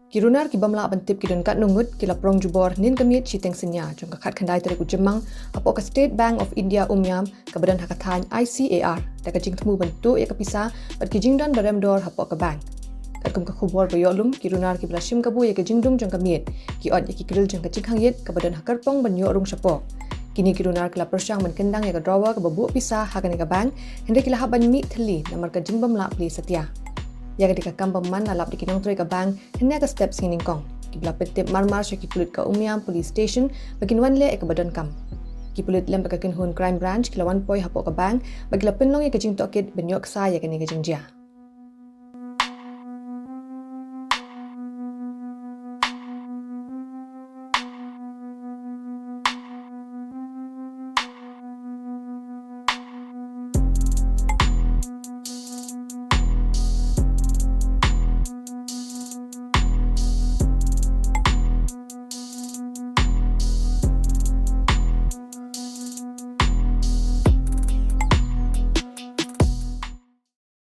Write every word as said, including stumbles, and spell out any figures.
Ki runar ki bym lah ban tip ki don katno ngut ki la prong jubor hynnin ka miet shiteng synñia jong ka khatkhyndai tarik u Jymmang hapoh ka State Bank of India Umiam kaba don ha ka thaiñ I C A R da ka jingthmu ban tuh ïa ka pisa bad ki jingdon ba rem dor hapoh ka bank. Katkum ka khubor ba ïoh lum, ki runar kiba la shim kabu ïa ka jingdum jong ka miet ki ot ïa ki grill jong ka jingkhang ïit kaba don ha kyrpong ban ïoh rung shapoh. Kine ki runar ki la pyrshang ban kyndang ïa ka drawer kaba buh pisa ha kane ka bank, hynrei ki la hap ban mih thylli namar ka jingbym lah plie satia. Ïa kane ka kam bymman la lap da ki nongtrei ka bank hynne ka step sngi nyngkong. Kiba la pyntip marmar sha ki pulit ka Umiam Police Station ba kin wan leh ïa kaba donkam. Ki pulit lem bad ka kynhun Crime Branch ki la wan poi hapoh ka bank bad ki la pynlong ïa ka jingtohkit ban ïoh ksai ïa kane ka jingjia.